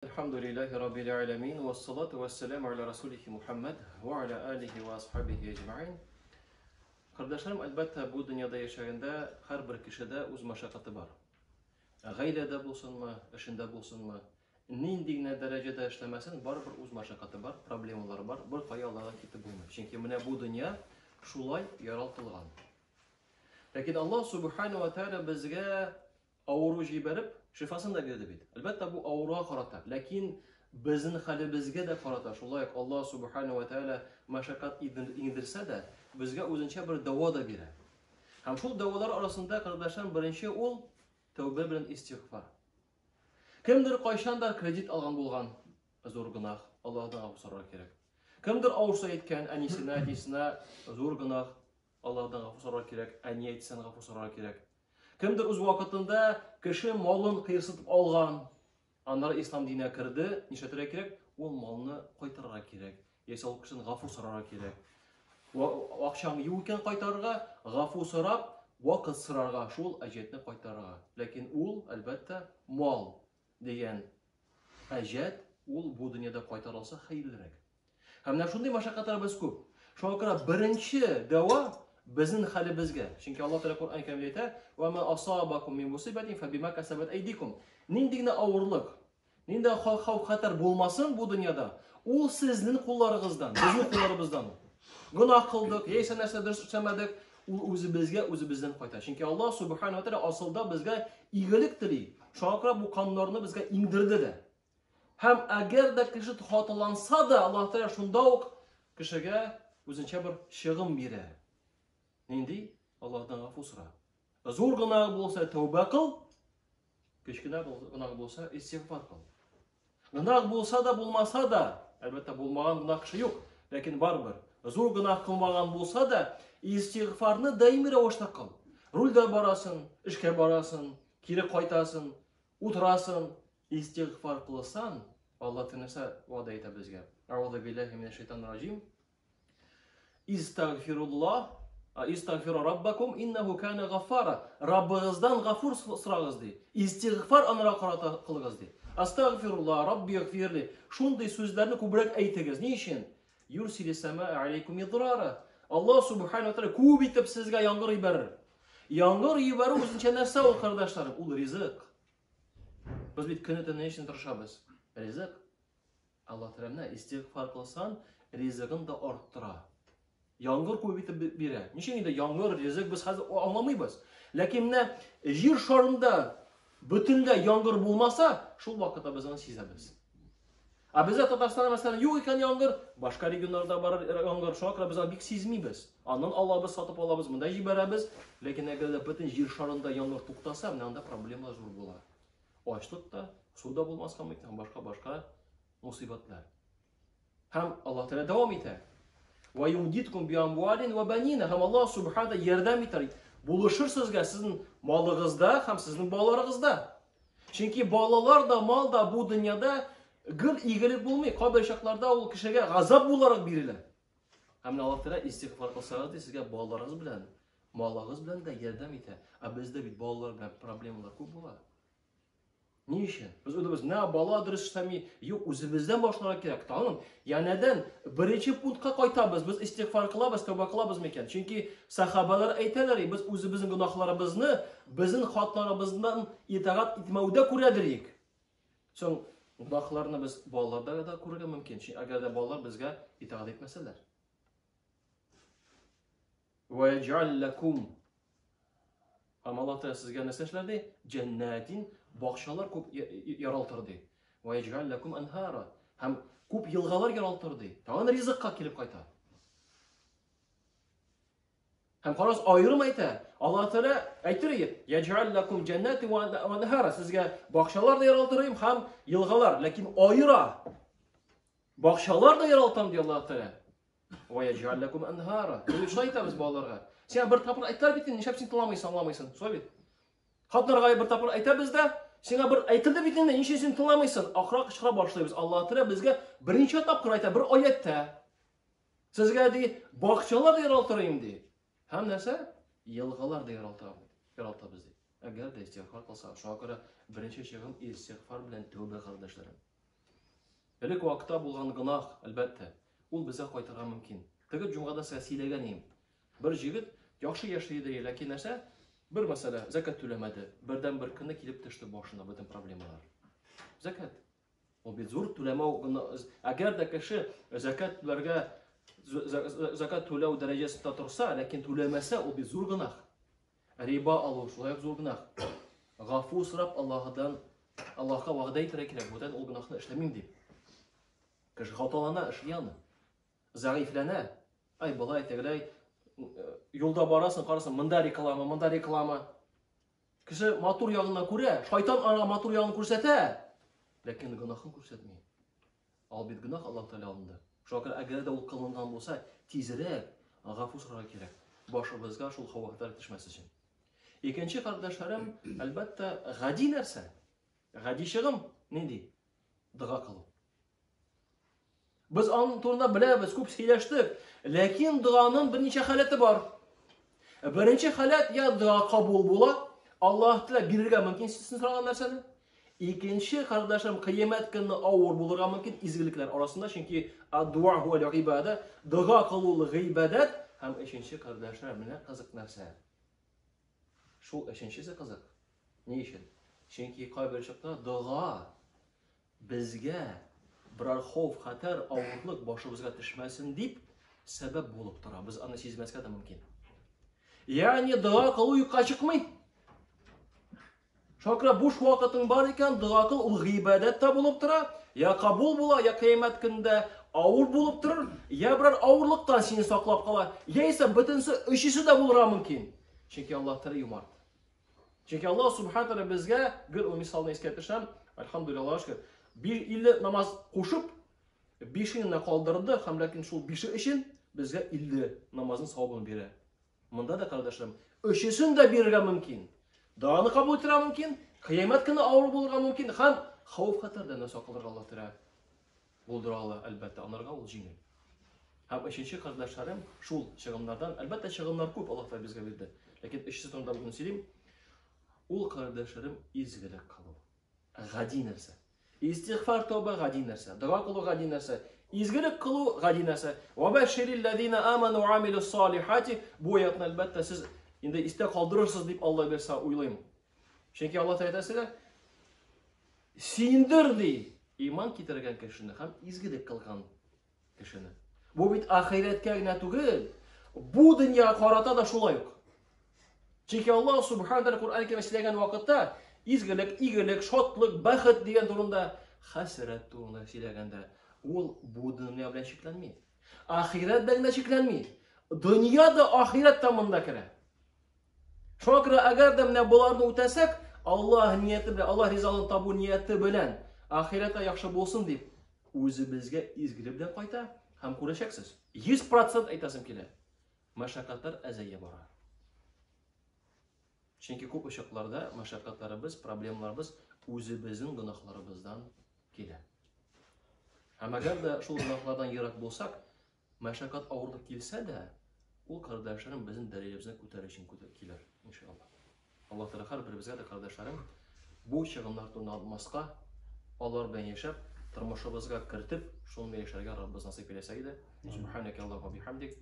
Әлхәмдүлилләһи раббил әләмин, вассалату вассаламу аля расулихи Мухаммад ва аля алихи ва асхабихи әҗмәгыйн. Кардәшләрем, әлбәттә, бу дөньяда яшәгәндә һәрбер кешедә үз мәшәкате бар. Гаиләдә булсынмы, эшендә булсынмы, нинди генә дәрәҗәдә эшләмәсен, барыбер үз мәшәкате бар, проблемалары бар, бер кая алардан китеп булмый. Чөнки менә бу дөнья шулай яралтылган. Ләкин Аллаһ субхана ва тааля безгә Авыру җибәреп, шифасын да бирде бит. Әлбәттә, бу авыруга карата, ләкин безнең хәлебезгә дә карата шулай ук Аллаһ Субхана ва Тәгалә мәшәкать иңдерсә дә, безгә үзенчә бер дәва да бирә. Һәм шул дәвалар арасында, кардәшләрем, беренче ул тәүбә белән истигъфар. Кемдер кайчандыр кредит алган булган, зур гөнаһ, Аллаһдан гафу сорарга кирәк. Кемдер авыр сүз әйткән әнисенә, әтисенә, зур гөнаһ, Аллаһдан гафу сорарга кирәк, әни әйтсән гафу сорарга кирәк. Кемдер үз вакытында кеше малын кыерсытып алган, аннары ислам диненә керде, нишләтергә кирәк? Ул малны кайтарырга кирәк. Яисә ул кешедән гафу сорарга кирәк. Акчаң юк икән кайтарырга, гафу сорап, вакыт сорарга, шул әҗәтне кайтарырга. Ләкин ул, әлбәттә, мал дигән әҗәт ул бу дөньяда кайтарылса хәерлерәк. Һәм менә шундый мәшәкатьләребез күп. Шуңа күрә беренче дәва безнең хәлебезгә. Чөнки Аллаһ Тәгалә Коръән Кәримдә әйтә: "Ва ма асабакум мин мусибатин фабима касабат айдикум". Нинди генә авырлык, нинди хәвеф-хәтәр булмасын бу дөньяда, ул сезнең кулларыгыздан, безнең кулларыбыздан. Гөнаһ кылдык, яисә нәрсә дөрес эшләмәдек, ул үзебезгә үзебездән кайта. Чөнки Аллаһ Субхану ва Тәгалә асылда безгә игелек тели. Шуңа күрә бу кануннарны безгә иңдерде дә. Һәм әгәр дә кеше хаталанса да, Аллаһ Тәгалә шунда ук кешегә үзенчә бер чыгым бирә. Нинди? Аллаһтан гафу сора. Зур гөнаһ булса, тәүбә кыл. Кечкенә гөнаһ булса, истигъфар кыл. Гөнаһ булса да, булмаса да, әлбәттә, булмаган гөнаһ кеше юк, ләкин барыбер, зур гөнаһ кылмаган булса да, истигъфарны даими рәвештә кыл. Рульдә барасың, эшкә барасың, кире кайтасың, утырасың, истигъфар кылсаң, Алла нәрсә вәгъдә итә безгә? Әгъузу биллаһи минәш шайтанир раҗим. Истагфируллаһ, истагфиру раббакум иннаху кана гаффара. Раббыгыздан гафур сорагыз ди. Истигъфар анара карата кылыгыз ди. Астагфируллаһ, Рабби гфирли. Шундый сүзләрне күбрәк әйтегез. Ни өчен? Юрсили сама алейкум идрара. Аллаһ субхану ва тааля күп итеп сезгә яңгыр җибәрер. Яңгыр җибәрү үзенчә нәрсә ул, кардәшләрем? Ул ризык. Без бит көне-төне өчен тырышабыз. Ризык. Аллаһ Тәгалә менә истигъфар кылсаң, ризыгын да арттыра. Яңгыр күп итеп бирә. Ничек инде яңгыр, ризык без хәзер аңламыйбыз. Ләкин менә җир шарында бөтенләй яңгыр булмаса, шул вакытта без аны сизәбез. Ә бездә Татарстанда мәсәлән юк икән яңгыр, башка регионнарда бар яңгыр, шуңа күрә без аны бик сизмибез. Аннан алабыз, сатып алабыз, монда җибәрәбез. Ләкин әгәр дә бөтен җир шарында яңгыр туктаса, менә анда проблема зур була. Ачлык та, су да булмаска мөмкин һәм башка-башка мусыйбатлар. Һәм Аллаһ Тәгалә дәвам итә. Ва юмдиткум би амвалин ва банина. Һәм Аллаһ субхана ярдәм итәр, булышыр сезгә сезнең малыгызда һәм сезнең балаларыгызда. Чөнки балалар да, мал да бу дөньяда гел игелек булмый. Кайбер чакларда ул кешегә газап буларак бирелә. Һәм менә Аллаһ Тәгалә истигъфар кылсагыз, ди, сезгә балаларыгыз белән, малыгыз белән дә ярдәм итә. Ә бездә бит балалар белән проблемалар күп була. Ни өчен? Без уйлыйбыз, менә бала дөрес эшләми. Юк, үзебездән башларга кирәк. Тагын янәдән беренче пунктка кайтабыз. Без истигъфар кылабыз, тәүбә кылабыз микән? Чөнки сахабалар әйтәләр, без үзебезнең гөнаһларыбызны, безнең хатларыбыздан итагать итмәүдә күрәдер идек. Соң гөнаһларны без балаларда да күрергә мөмкин. Чөнки әгәр дә балалар безгә итагать итмәсәләр. Ва яҗ'ал лакум. Һәм Аллаһ Тәгалә сезгә нәрсә эшләр ди? Җәннәтин бакчалар күп яралтыр ди. Ва яҗ'ал лакум анһара. Һәм күп елгалар яралтыр ди. Тагын ризыкка килеп кайта. Һәм карагыз, аерым әйтә. Аллаһ Тәгалә әйтер иде, "Яҗ'ал лакум җәннәти ва анһара." Сезгә бакчалар да яралтырым һәм елгалар, ләкин аера. Бакчалар да яралтам ди Аллаһ Тәгалә. Ва яҗ'ал лакум анһара. Без шулай әйтәбез балаларга. Сиңа бер тапкыр әйттеләр бит инде, нишләп син тыңламыйсың, аңламыйсың? Шулай бит. Хатыннарга бер тапкыр әйтәбез дә, сиңа бер әйтелде бит инде, ничә син тыңламыйсың? Ахыра кычкыра башлыйбыз. Аллаһ Тәгалә безгә берничә тапкыр әйтә, бер аяттә. Сезгә ди, бакчалар да яралтырым ди. Һәм нәрсә? Елгалар да яралтабыз ди. Әгәр дә истигъфар кылсак, шуңа күрә беренче чыгым истигъфар белән тәүбә, кардәшләрем. Элек вакытта булган гөнаһ, әлбәттә, ул безгә кайтырга мөмкин. Теге җомгада сезгә сөйләгән идем. Бер җегет яхшы яши иде, ләкин нәрсә? Бер мәсьәлә, зәкят түләмәде. Бердән бер көнне килеп төште башына бөтен проблемалар. Зәкят. Ул бит зур түләмәү гына. Әгәр дә кеше зәкят түләргә зәкят түләү дәрәҗәсендә торса, ләкин түләмәсә, ул бит зур гөнаһ. Риба алу шулай ук зур гөнаһ. Гафу сорап Аллаһыдан, Аллаһка вәгъдә итәргә кирәк, бүтән ул гөнаһны эшләмим дип. Кеше хаталана, эшли аны. Зәгыйфьләнә. Ай, болай, тегеләй. Юлда барасың, карасың, монда реклама, монда реклама. Кеше матур ягына күрә, шайтан аңа матур ягын күрсәтә, ләкин гөнаһын күрсәтми. Ал бит гөнаһ Аллаһ Тәгалә алдында. Шуңа күрә әгәр дә ул кылынган булса, тизрәк гафу сорарга кирәк. Башыбызга шул хавафлар төшмәс өчен. Икенче кардәшләрем, әлбәттә, гади нәрсә. Гади чыгым нинди? Дога кылу. Без аның турында беләбез, күп сөйләштек. Ләкин доганың берничә халәте бар. Беренче халәт я дога кабул була, Аллаһ Тәгалә бирергә мөмкин сезнең сораган нәрсәне. Икенче, кардәшем, кыямәт көнне авыр булырга мөмкин изгелекләр арасында, чөнки ад-дуа хуа гыйбада, дога кылу ул гыйбадәт. Һәм өченче, кардәшләр, менә кызык нәрсә. Шул өченчесе кызык. Ни өчен? Чөнки кайбер чакта дога безгә берәр хауф-хәтәр, авырлык башыбызга төшмәсен дип сәбәп булып тора. Без аны сизмәскә дә мөмкин. Ягъни дога кылу юкка чыкмый. Шуңа күрә буш вакытың бар икән, дога кыл, ул гыйбадәт тә булып тора, я кабул була, я кыямәт көндә авыр булып торыр, я берәр авырлыктан сине саклап кала, яисә бөтенесе өчесе дә булырга мөмкин. Чөнки Аллаһ Тәгалә юмарт. Чөнки Аллаһ Субхану Тәгалә безгә гел ул мисалны искә төшерәм, әлхәмдүлилләһ, Аллаһка шөкер. 50 намаз кушып, бишен генә калдырды, һәм ләкин шул бише өчен безгә 50 намазның савабын бирә. Монда да, кардәшләрем, өчесен дә бирергә мөмкин. Доганы кабул итәргә мөмкин, кыямәт көне авыр булырга мөмкин һәм хәвеф-хәтәрдән дә сакларга Аллаһ Тәгалә булдыра ала, әлбәттә, анарга ул җиңел. Һәм өченче кардәшләрем, шул чыгымнардан, әлбәттә, чыгымнар күп Аллаһ Тәгалә безгә бирде. Ләкин өчесе турында бүген сөйлим. Ул кардәшләрем изгелек кылу. Гади нәрсә. Истигъфар, тәүбә гади нәрсә. Дога кылу гади нәрсә. Изгелек кылу гади нәрсә. Ва баширил аману ва амилус салихати. Бу аятны әлбәттә сез инде истә калдырырсыз дип Алла бирсә уйлыйм. Чөнки Алла Тәгалә әйтә сезгә, сөендер ди иман китергән кешене һәм изгелек кылган кешене. Бу бит ахирәткә генә түгел, бу дөньяга карата да шулай ук. Чөнки Аллаһ субхана тәгалә Коръән Кәримдә сөйләгән вакытта изгелек, игелек, шатлык, бәхет дигән турында, хәсрәт турында сөйләгәндә, ул бу дөнья белән чикләнми. Ахирәт белән генә чикләнми. Дөнья да, ахирәт тә монда керә. Шуңа күрә әгәр дә менә боларны үтәсәк, Аллаһ нияте белән, Аллаһ ризалыгын табу нияте белән, ахирәттә яхшы булсын дип, үзебезгә изгелек белән кайта һәм күрәчәксез. 100% әйтәсем килә. Мәшәкатьләр әзәя бара. Чөнки күп очракларда мәшәкатьләребез, проблемаларыбыз үзебезнең гөнаһларыбыздан килә. Һәм әгәр дә шул гөнаһлардан ерак булсак, Мәшәкать авырлык килсә дә, ул кардәшләрем безнең дәрәҗәбезне күтәрер өчен килер, иншалла. Аллаһ Тәгалә һәрберебезгә дә кардәшләрем бу чыгымнар турында онытмаска, алар белән яшәп, тормышыбызга кертеп, шуның белән яшәргә Раббыбыз насыйп әйләсә иде. Субханакаллаху бихамдик.